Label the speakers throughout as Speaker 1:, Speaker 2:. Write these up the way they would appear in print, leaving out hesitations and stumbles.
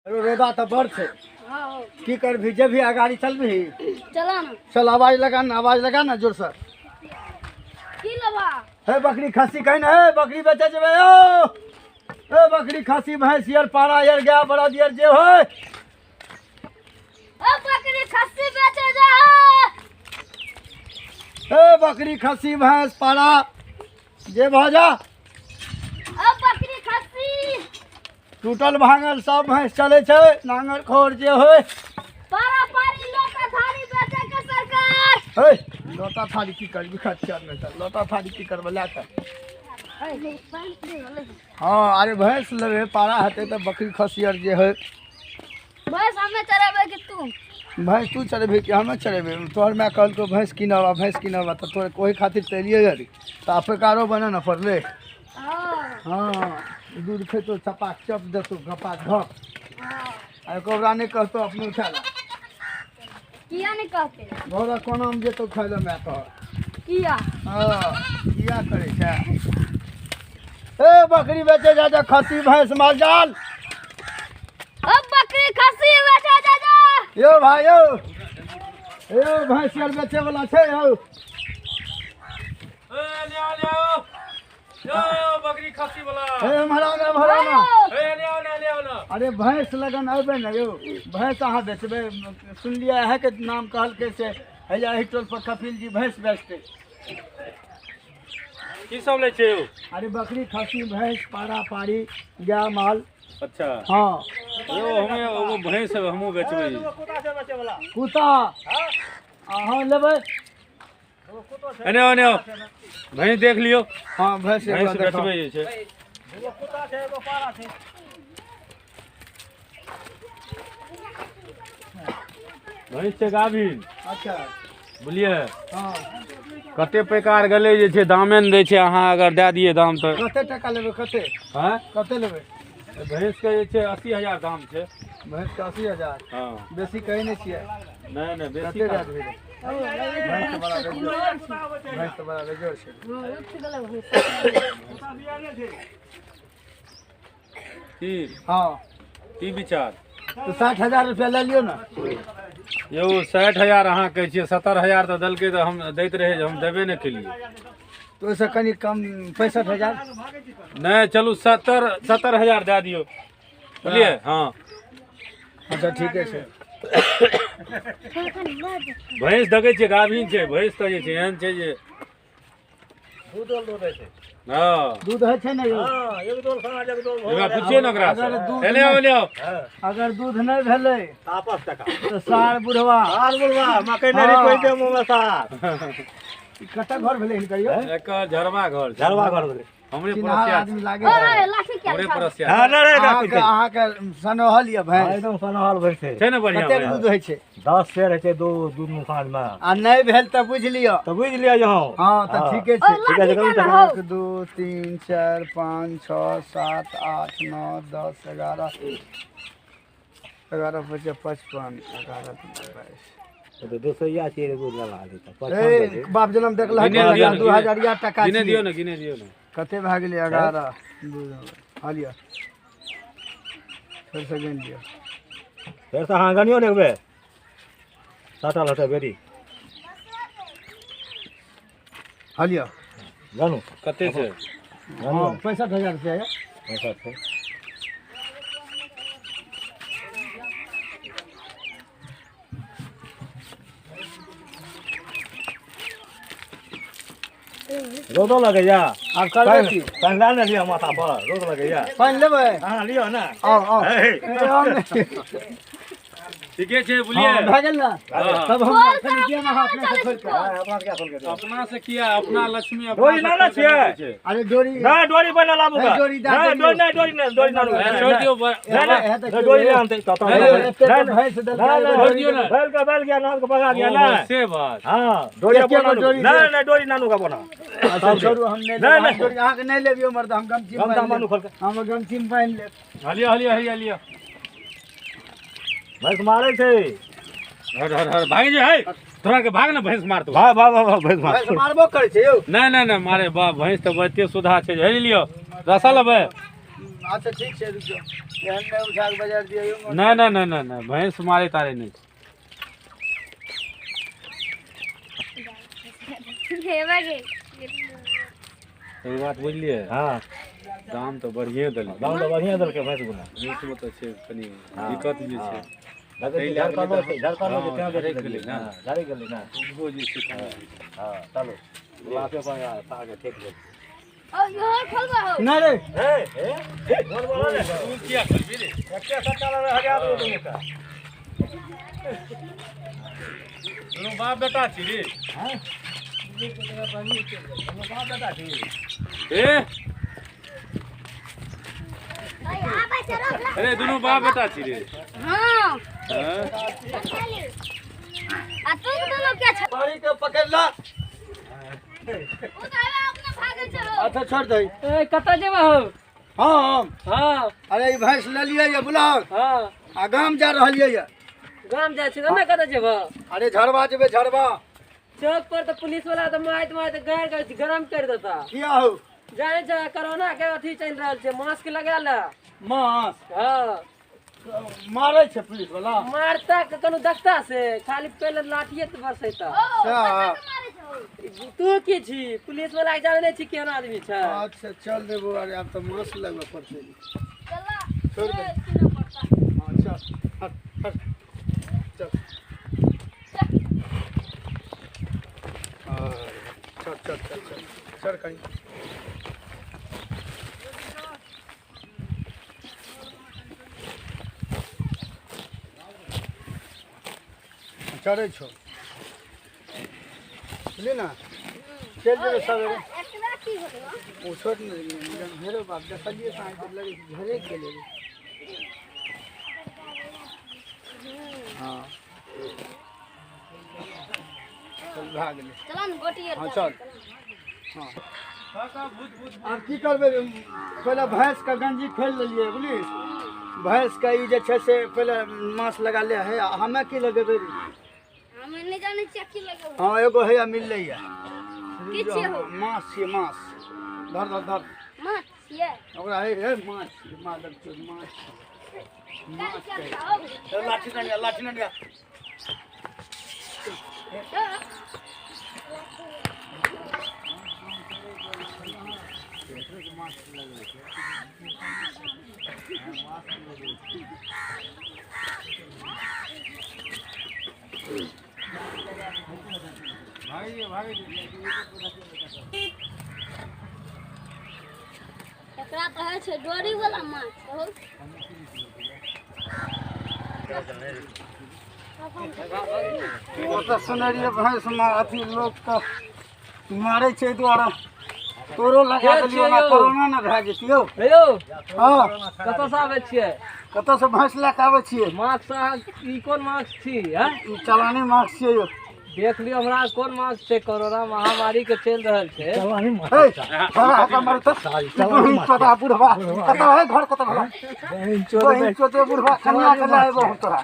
Speaker 1: रौदा तऽ बड़ छै।
Speaker 2: हाँ।
Speaker 1: की करबही, जेबही अगाड़ी चलबही?
Speaker 2: चला ना।
Speaker 1: चल आवाज लगा ना, आवाज लगा ना जोर से।
Speaker 2: की लेबा?
Speaker 1: हे बकरी खस्सी कहीं ना, हे बकरी बेचे जेबै यौ। हे बकरी खस्सी भैंस यार पारा यार गाय बड़द यार जे होय।
Speaker 2: ओ बकरी खस्सी बेचे जा।
Speaker 1: हे बकरी खस्सी भैंस पारा जे भऽ जा।
Speaker 2: ओ बकरी खस्सी
Speaker 1: टूटल भांगल सब भैंस चलै छै, नांगर खोर जे होय।
Speaker 2: पारा पारी लोटा थारी बेचे के सरकार।
Speaker 1: हे लोटा थारी की करबी, खच्चर नहि तऽ लोटा थारी की करबै लए कऽ। हँ अरे भैंस लेबै, पारा हेतै तऽ बकरी खस्सी आर जे होय।
Speaker 2: भैंस हमे चरेबै कि तू?
Speaker 1: भैंस तू चरेबही कि हमे चरेबै? तोहर माय कहलकौ भैंस कीनब आ भैंस कीनब, तऽ तोहर ओहि खातिर तऽ एलियै हँ, तऽ आपेकारो बनऽ ने पड़लै। हँ दूध खेतौ चपाक चप देतौ गपा घप, आ ओकरा नहि कहतौ अपनो खाय लए।
Speaker 2: किया नहि कहतै?
Speaker 1: घोड़ा कोनामे जेतौ खाय लए माय तोहर?
Speaker 2: किया?
Speaker 1: हँ किया करै छै? ए बकरी बेचे जा जा, खस्सी भैंस मालजाल।
Speaker 2: अब बकरी खस्सी बेचे जा जा।
Speaker 1: यौ भाई यौ, यौ भैंस आर बेचे वाला छै यौ।
Speaker 3: ए ले आओ, ले आओ। यो बकरी खस्सी वाला।
Speaker 1: हे महाराना महाराना।
Speaker 3: ए ले आओ ना, ले आओ ना।
Speaker 1: अरे भैंस लगन अयबै ने यौ, भैंस अहाँ बेचबै? सुनलियै अहाँके नाम कहलकै से हैया एहि टोल पर कपिल जी भैंस बेचतै।
Speaker 3: की सब लै छै यौ?
Speaker 1: अरे बकरी खस्सी भैंस पारा पारी गाय माल।
Speaker 3: अच्छा।
Speaker 1: हँ
Speaker 3: यौ हमे एगो भैंस हमहूँ बेचबै।
Speaker 1: कुत्ता अहाँ लेबै?
Speaker 3: एने आओ, एने आओ, भैंस देख लियौ।
Speaker 1: हँ भैंस
Speaker 3: भैंस बेचबै जे छै। भैंस छै गाभिन।
Speaker 1: अच्छा।
Speaker 3: बुझलियै?
Speaker 1: हँ।
Speaker 3: कते पैकार गेलै जे छै दामे नहि दै छै, अहाँ अगर दए दियै दाम तऽ।
Speaker 1: कते टका लेबै, कते?
Speaker 3: हँ
Speaker 1: कते लेबै?
Speaker 3: भैंसके जे छै 80,000 दाम छै।
Speaker 1: भैंसके 80,000?
Speaker 3: हँ।
Speaker 1: बेसी कहै नहि छियै?
Speaker 3: नहि नहि बेसी।
Speaker 1: कते दए देबै? भैंस तऽ बड़ा बेजोड़, भैंस तऽ बड़ा बेजोड़ छै।
Speaker 3: की?
Speaker 1: हँ
Speaker 3: की विचार?
Speaker 1: तऽ 60,000 रुपया लए लियौ ने।
Speaker 3: यौ 60,000 अहाँ कहै छियै, 70,000 तऽ देलकै तऽ हम दैत रहै, जे हम देबे नहि केलियै।
Speaker 1: तऽ ओहिसँ कनि कम 65,000?
Speaker 3: नहि चलू 70,000 दए दियौ, बुझलियै? हँ
Speaker 1: अच्छा ठीके छै।
Speaker 3: भैंस देखै छियै गाभिन छै, भैंस तऽ जे छै एहन छै जे हँ
Speaker 1: दूध होइ छै ने यौ?
Speaker 3: एकरा पुछियौ ने ओकरा
Speaker 1: अगर दूध
Speaker 3: एने आओ, एने आओ।
Speaker 1: अगर दूध नहि भेलै तऽ सार बुढ़वा।
Speaker 4: मकई नहीं कोई दे मुँह में सार।
Speaker 1: ई कतऽ घर भेलै हिनकर यौ?
Speaker 3: एकर झरवा घर छै।
Speaker 4: झरवा घर भेलै।
Speaker 3: हमरे
Speaker 1: चिन्हार
Speaker 3: पड़ोसिया
Speaker 1: आदमी लागै
Speaker 2: ओ
Speaker 1: छै।
Speaker 2: लाठी क्या?
Speaker 3: हमरे पड़ोसिया।
Speaker 4: हाँ, नहीं, नहीं,
Speaker 1: अहाँके अहाँके सनोहल यऽ भैंस?
Speaker 4: एकदम सनहल भैंस छै।
Speaker 3: छै ने बढ़िआँ?
Speaker 1: कतेक
Speaker 3: भैंस।
Speaker 1: दूध होइ छै?
Speaker 4: 10 सेर होइ छै दूध दुनू साँझ में।
Speaker 1: आ नहि भेल तऽ बुझि लिअ।
Speaker 4: तऽ बुझि लिअ जे हँ।
Speaker 1: हँ तऽ ठीके छै।
Speaker 4: ठीक छै,
Speaker 2: लाठी क्या
Speaker 1: 1 2 3 4 5 6 7 8 9 10 11 11 25 55 11 22।
Speaker 4: तऽ दोसैया छियै रे, दूध लगा देतै।
Speaker 1: ए बाप जनम देखलक
Speaker 3: गिने दियौ ने,
Speaker 1: 2000 या टका
Speaker 3: गिने दियौ
Speaker 1: छियै।
Speaker 3: ने, गिने दियौ ने।
Speaker 1: कते भए गेलै? 11 2 हँ लिअ, फेरसँ गिन लिअ।
Speaker 4: फेरसँ अहाँ गनियौ ने एक बेर, सटल हेतै बेरी।
Speaker 1: हँ लिअ।
Speaker 4: गनू।
Speaker 3: कते छै?
Speaker 1: हँ 65,000 रुपया यऽ।
Speaker 4: 65 छै। रौदो लगैया।
Speaker 1: आब करबै की?
Speaker 4: पानि लए ने लिअ माथा पर, रौद लगैया।
Speaker 1: पानि लेबै?
Speaker 4: अहाँ लिअ ने।
Speaker 1: आउ आउ।
Speaker 4: हे।
Speaker 1: ए, आउ ने।
Speaker 3: ठीके छै, बुझलियै?
Speaker 1: हँ, भए गेल ने?
Speaker 3: हँ।
Speaker 1: तब हम
Speaker 2: बोल
Speaker 1: एखन किया ने अहाँ अपने से खोलि कऽ?
Speaker 4: हाँ, अपना के खोल के दियौ।
Speaker 3: अपना से किया अपना लक्ष्मी अपना
Speaker 4: डोरी
Speaker 3: से
Speaker 4: ना ना
Speaker 3: खोल के
Speaker 4: छियै।
Speaker 3: नहि दै छै।
Speaker 1: अरे डोरी
Speaker 4: नहीं, डोरी बना लाबू
Speaker 1: नहीं,
Speaker 4: का।
Speaker 1: डोरी दए
Speaker 4: नहीं,
Speaker 1: देलियौ।
Speaker 4: डोरी नहीं, डोरी नहीं, डोरी ना
Speaker 3: ए, छोड़ि दियौ
Speaker 4: नहीं, नहीं,
Speaker 1: हे देखियौ,
Speaker 4: डोरी नहीं आनतै, तब
Speaker 3: नहीं,
Speaker 4: नहीं,
Speaker 1: एतेक
Speaker 4: नहीं,
Speaker 1: भैंस देलकै,
Speaker 4: नहीं,
Speaker 1: एगो
Speaker 4: नहीं,
Speaker 1: डोरी
Speaker 3: दियौ ने।
Speaker 4: बैल का बैल गया, नाल को भगा गया
Speaker 3: ओ,
Speaker 4: ना।
Speaker 3: से बात।
Speaker 4: हाँ, डोरी
Speaker 1: एके गो
Speaker 4: अपना
Speaker 1: डोरी
Speaker 4: नहीं,
Speaker 1: दे।
Speaker 4: नहीं, डोरी नानू का बना।
Speaker 1: अच्छा छोड़ू, हम नहि
Speaker 4: नहीं,
Speaker 1: लेब। अहाँ
Speaker 4: नहीं।
Speaker 1: डोरी अहाँके नहि लेब यौ मर्द, हम गमछी
Speaker 4: गमछा
Speaker 1: बान्हि
Speaker 4: बान्हू
Speaker 1: लेब।
Speaker 4: खोल के।
Speaker 1: हम गमछी बान्हि लेब।
Speaker 3: हलिया हलिया हलिया लिअ।
Speaker 4: भैंस मारै छै।
Speaker 3: हर हर हर भागि जे है तोरा के, भाग ने भैंस मारतौ।
Speaker 4: भाग भाग भाग, भैंस मार।
Speaker 1: भैंस मारबो करै छै यौ?
Speaker 3: नहि नहि नहि मारे, बा भैंस तऽ बहुते सुधा छै। हे लियौ रसा लेबै।
Speaker 1: अच्छा ठीक छै रुक जाओ एहन नहि उठा के बाजार दियौ।
Speaker 3: नहि नहि नहि नहि नहि भैंस मारे तारे नहि। एक बात बुझलियै?
Speaker 4: हाँ
Speaker 3: दाम तऽ बढ़िए देलकै।
Speaker 4: दाम तऽ बढ़िआँ देलकै भैंस गुना।
Speaker 3: भैंसमे तऽ छै कनि दिक्कत जे छै।
Speaker 4: झारखंडो छै, झारखंडो छै, तें
Speaker 3: झरकि गेलै ने।
Speaker 4: झरकि गेलै ने।
Speaker 3: ओहो जे छै।
Speaker 4: हाँ चलू बापे पर आगे ठीक भेल।
Speaker 1: नहि रे
Speaker 4: हे हे बोल बोल ने
Speaker 3: तू किया करबी रे?
Speaker 4: एके सट्टा लगे हजार रुपया दुनू का।
Speaker 3: दुनू बाप बेटा छी रे।
Speaker 4: हैं दुनू बाप बेटा छी।
Speaker 3: ए अरे दुनू बाप बेटा छी रे।
Speaker 2: हां
Speaker 3: हां
Speaker 2: आ तू दुनू के छ
Speaker 1: बाड़ी के पकड़ला।
Speaker 2: उ त अपना भागल छौ।
Speaker 1: अच्छा छोड़ दे।
Speaker 5: ए कत जेबा हो?
Speaker 1: हां
Speaker 5: हां
Speaker 1: अरे ई भैंस ले लियै ये बुलाओ।
Speaker 5: हां
Speaker 1: आ गाम जा रहलियै ये।
Speaker 5: गाम जाइ छी ने कत जेबा?
Speaker 1: अरे झड़वा जेबे झड़वा।
Speaker 5: चौक पर त पुलिस वाला त मारैत मारैत गाड़ गाड़ गरम कर देता।
Speaker 1: किया हो?
Speaker 5: जाने छै कोरोना के अथी चल रहल छै, मास्क लगा ले।
Speaker 1: मास्क?
Speaker 5: हां
Speaker 1: मारै छै पुलिस वाला?
Speaker 5: मारता के कोनो देखता से खाली पहले लाठिए त बरसैता। तू की छी पुलिस वाला के जाने छी केहन आदमी छै।
Speaker 1: अच्छा चल देबो। अरे आब त मास्क लगबे पड़तै।
Speaker 2: चला
Speaker 1: छोड़ दे। हां चल हट हट चल चल चल चल चल चल कहीं। चढ़ै छौ बुझली ना? चलि जेबै सवेरे। ओ छोट ने हेरो बाप देखलियै साँझ लगै छै झरकि गेलै। हाँ चल भए गेलै। हाँ चल। हाँ आब की करबै? पहिले भैंसके गंजी खोलि लेलियै बुझली। भैंसके ई जे छै से पहिले मास्क लगा ले है। हमे की लगेबै?
Speaker 2: हमे नहि जानै छियै की लगेबै।
Speaker 1: हाँ एगो हैया मिललै या।
Speaker 2: की छियै हो?
Speaker 1: माछ छियै माछ। धर धर धर
Speaker 2: माछ छियै
Speaker 1: ओकरा। हे हे माछ छियै मादर चोद माछ माछ। लाठी नंडिया लाठी नंडिया।
Speaker 2: एकरा कहै छै डोरी वाला माछ।
Speaker 1: ओतऽ सुनै रहियै भैंस अथी लोकके मारै छै दुआरे तोरो लगा देलियै ना कोरोना ने भए जेतियौ।
Speaker 5: हेयो
Speaker 1: हां
Speaker 5: कतऽ से आबै छियै?
Speaker 1: कतऽ से भैंस लए कऽ आबै छियै।
Speaker 5: मास्क अहाँ ई कोन मास्क छी? हैं
Speaker 1: ई चलानी मास्क छियै यौ।
Speaker 5: देख लियौ हमरा कोन मास्क छै। कोरोना महामारी के चलि रहल छै।
Speaker 4: चलानी मास्क।
Speaker 1: बुढ़वा कतऽ है घर कतऽ भला? बहिन चोदे बुढ़वा कनिया के लए आबो हम तोरा।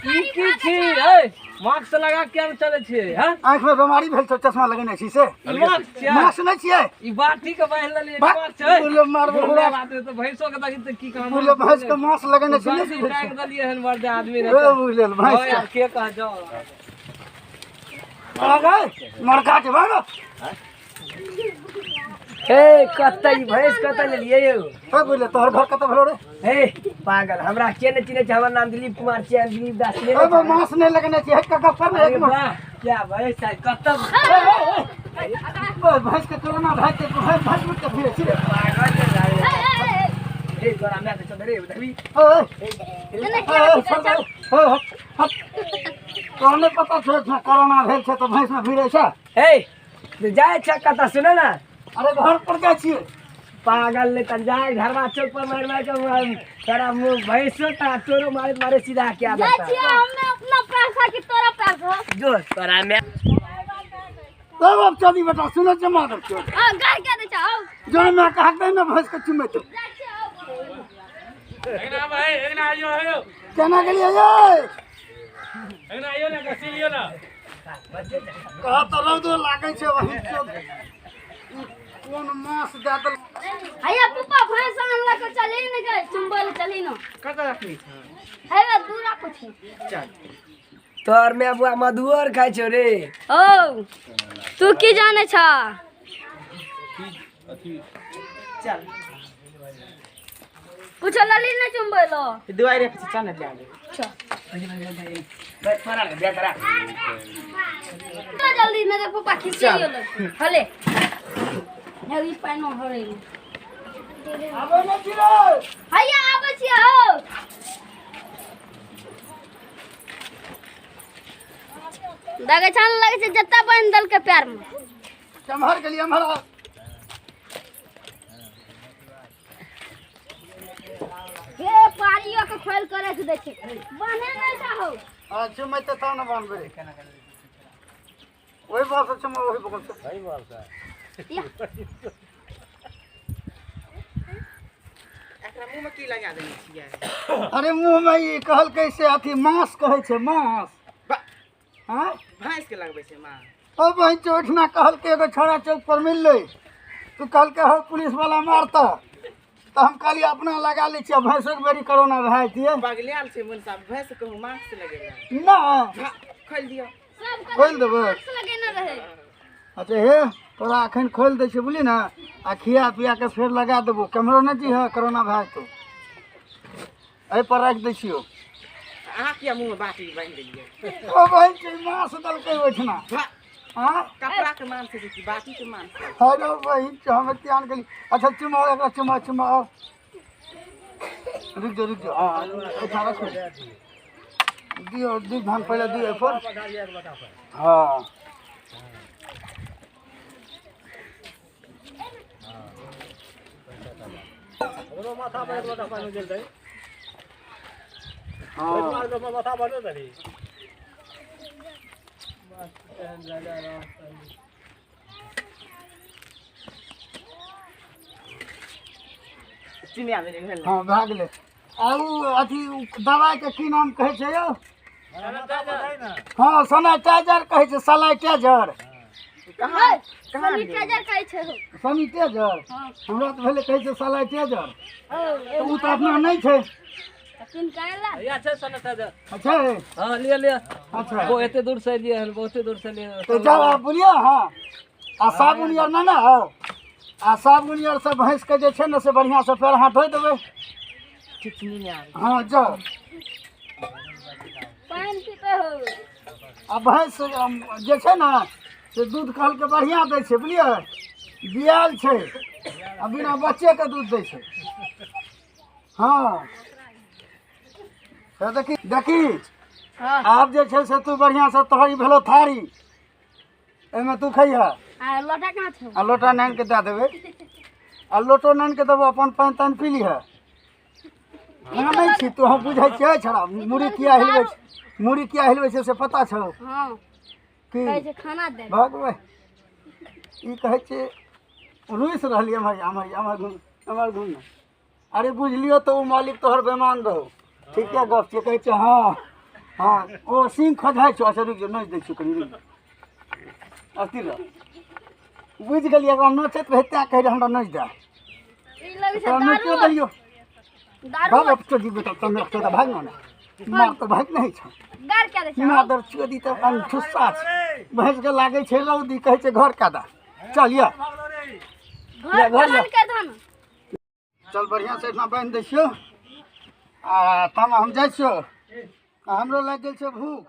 Speaker 5: ई की छी? ए मास्क लगा के किया चलै छियै? हैं
Speaker 1: आँखि में बीमारी भेल छौ चश्मा लगेने छी से।
Speaker 5: ई मास्क छियै?
Speaker 1: मास्क नहि छियै?
Speaker 5: ई बाटी के बान्हि लेलियै मास्क छै।
Speaker 1: बुझले मारबो
Speaker 5: बुढ़वा बात तऽ भैंसो के देखी तऽ की कहब।
Speaker 1: बुझले भैंस के मास्क लगेने छी
Speaker 5: ने टांग देलियै हन बड़ आदमी
Speaker 1: रे। बुझले भैंस
Speaker 5: के के कह जाओ
Speaker 1: आ गए मरका के भागो।
Speaker 6: ए कतऽ ई भैंस कतऽ लेलियै यौ?
Speaker 1: हे बुझले तोहर घर कतऽ भेलो रे?
Speaker 6: हे पागल हमरा के नहि चिन्है छै? हमर नाम दिलीप कुमार छियै। दिलीप दास छियै।
Speaker 1: ओहिमे मास्क नहि लगेने छियै। हट कऽ पर एक मिनट।
Speaker 6: वाह क्या भैंस छै कतऽ?
Speaker 1: भैंस के कोरोना भए के भैंस में के भिड़े छी रे।
Speaker 6: पागल छै। ए तोरा माय के चल रे देखबी।
Speaker 1: ओए तोरा नहि पता छौ कोरोना भेल छै तऽ भैंस में भिड़े छै?
Speaker 6: ए जाइ छै कतऽ सुन ने।
Speaker 1: अरे घर पर जाइ छियै।
Speaker 6: पागल नहीं तन जाए घरवा चौक पर मार मार के तोरा मुंह भैंसो ता तोरो मारे मारे सीधा क्या
Speaker 2: जाइ
Speaker 6: बता।
Speaker 2: छियै हमे अपना पैसा की तोरा पैसा।
Speaker 6: जो तोरा में
Speaker 1: तब अब चली बेटा सुन जमा दे चोर।
Speaker 2: हां गाय के दे छौ।
Speaker 1: जो मैं कह दे ना भैंस के चुमे तो।
Speaker 2: जाइ छियै आओ।
Speaker 3: एकना भाई एकना आइयो आइयो।
Speaker 1: केना गेलियै ये?
Speaker 3: एकना आइयो ना कसी लियो ना।
Speaker 1: कह त रौदो लागै छै वही चोद। कोन मास दए देल।
Speaker 2: हैया पप्पा भैंस आनलक, चली ने गए चुंबल, चली न।
Speaker 6: कतऽ रखने छ?
Speaker 2: हैया दूरा कुछ।
Speaker 6: चल। तोहर माय बुआ मधुओ आर खाइ छौ रे।
Speaker 2: ओ तू की जाने छ?
Speaker 6: चल।
Speaker 2: कुछ लली ने चुंबलो।
Speaker 6: दुआरे पर चल ने ले।
Speaker 2: चल।
Speaker 6: बैठ पड़ा ले करा।
Speaker 2: जल्दी ने पप्पा खिसियो हले। अभी पानो हरे।
Speaker 1: आबै नै छी रे।
Speaker 2: हैया आबै छी हो। दगे छान लगे छै जत्ता बांध दल के पैर में।
Speaker 1: चम्हर के लिए एम्हर आ।
Speaker 2: हे पारियो के खोल के रख दे छै। बांधे नै चाहो।
Speaker 1: आ चुमैते तब ने बान्हबै। ओहि बगल से चुमा, ओहि बगल से।
Speaker 4: सही बात छै।
Speaker 6: एकरा मुँह में की लगा देने छियै?
Speaker 1: अरे मुँह में ई कहलकै से अथी मांस कहै छै, मांस। हाँ?
Speaker 6: भैंस के लगबै छै मांस।
Speaker 1: ओ बहिन चौठना कहलकै एगो छोड़ा चौक पर मिललै, तू कहलकै हौ पुलिस वाला मारतऽ, तऽ हम कहलियै अपना लगा लै छियै, भैंसोके बेरी कोरोना भए जैतियै।
Speaker 6: बगलियाल छै मुनसा, भैंस कहू मास्क लगेला।
Speaker 1: नहि।
Speaker 6: खोलि दियौ।
Speaker 1: खोलि देबै।
Speaker 2: मास्क लगेने रहै।
Speaker 1: अच्छा हे तोरा एखन खोलि दै छियै बुझली ने, आ खिया पिया के फेर लगा देबो, केम्हरो नहि जइहऽ कोरोना भए जेतौ। एहिपर राखि दै छियौ।
Speaker 6: अहाँ किया मुँह में बाटी बान्हि देलियै?
Speaker 1: ओ बहिन छै मांस देलकै ओहिठिना। हाँ?
Speaker 6: कपड़ा के मांस छै कि बाटी के मांस?
Speaker 1: हेलो बहिन छै, हम एते आन गेली। अच्छा चुमाओ एकरा, चुमा चुमाओ। रुक जाओ रुक जाओ। हाँ एहिठाम रखू। दियौ दूध धान पहिले दियौ एहिपर। हाँ
Speaker 4: माथा पर एक लोटा पानि गेल रही।
Speaker 1: हाँ
Speaker 4: माथा पर नहि रही।
Speaker 6: चिनिया देने भेल।
Speaker 1: हाँ भए गेलै। आ उ अथी दवाइके की नाम कहै छै यौ? हाँ सैनिटाइजर कहै छै, सैनिटाइजर।
Speaker 6: कहाँ कहाँ?
Speaker 2: सैनिटाइजर कहै छै हो।
Speaker 1: सैनिटाइजर?
Speaker 2: हाँ।
Speaker 1: हमरा तऽ भेलै कहै छै सैनिटाइजर।
Speaker 2: ओ
Speaker 1: तऽ ओ तऽ अपना नहि छै।
Speaker 2: तखन काहे
Speaker 5: हैया छै सैनिटाइजर।
Speaker 1: अच्छा।
Speaker 5: हाँ लिअ लिअ।
Speaker 1: अच्छा।
Speaker 5: वो एते दूर से एलियै हन, बहुते दूर से एलियै।
Speaker 1: तऽ जाउ आब बुझलियै। हाँ आ साबुन आर नहि ने आउ? आ साबुन आर से भैंसके जे छै ने से बढ़िआँसँ पैर हाथ धोइ देबै।
Speaker 6: ठीक चिनिया।
Speaker 1: हाँ जाउ।
Speaker 2: पानि पीते हो।
Speaker 1: आ भैंस जे छै ने से दूध कहलकै बढ़िआँ दै छै बुझलियै, बियाल छै आ बिना बच्चेके दूध दै छै। हाँ से देखी देखी। आब जे छै से तू बढ़िआँसँ तोहर ई भेलौ थारी, एहिमे तू खैहऽ।
Speaker 2: आ लोटा कहाँ छौ?
Speaker 1: आ लोटा नानि के दए देबै, आ लोटो नानि के देबो, अपन पानि तानि पी लिहऽ। एना नहि छी तू, हम बुझै छियै छड़ा मुड़ी किया हिलबै छै, मुड़ी किया हिलबै छै से पता छौ?
Speaker 2: हाँ।
Speaker 1: की
Speaker 2: कहै छै खाना दे।
Speaker 1: भगबै ई कहै छै रुसि रहलियै। एम्हर एम्हर एम्हर घुम, एम्हर घुम ने। अरे बुझलियौ तऽ ओ मालिक तोहर बेमान रहौ, ठीके गप छै। कहै छै हाँ हाँ ओ सिंह खजाइ छौ। अच्छा रुकि जो, नोचि दै छियौ कनि, रुकि जो, अस्थिर रह। बुझि गेलियै, एकरा नोचैत रहै तैँ कहै रहै हमरा नोचि दए।
Speaker 2: ई लगै छै
Speaker 1: तोरा नोचियो
Speaker 2: दारू
Speaker 1: देलियौ।
Speaker 2: दारू।
Speaker 1: भाग चोदी बेटा, तमे चोदा भाग ने, मार तऽ भाग नहि छौ।
Speaker 2: गार क्या दै छै?
Speaker 1: मादर चोदी तऽ अनठुस्सा छै, भैंसके लागै छै रौदी, कहै छै घर कादा। चल यऽ
Speaker 2: घर
Speaker 1: घर
Speaker 2: घर के धन।
Speaker 1: चल बढ़िआँ से एहिठाम बान्हि दै छियौ आ तब हम जाइ छियौ। आ हमरो लागि गेल छै भूख।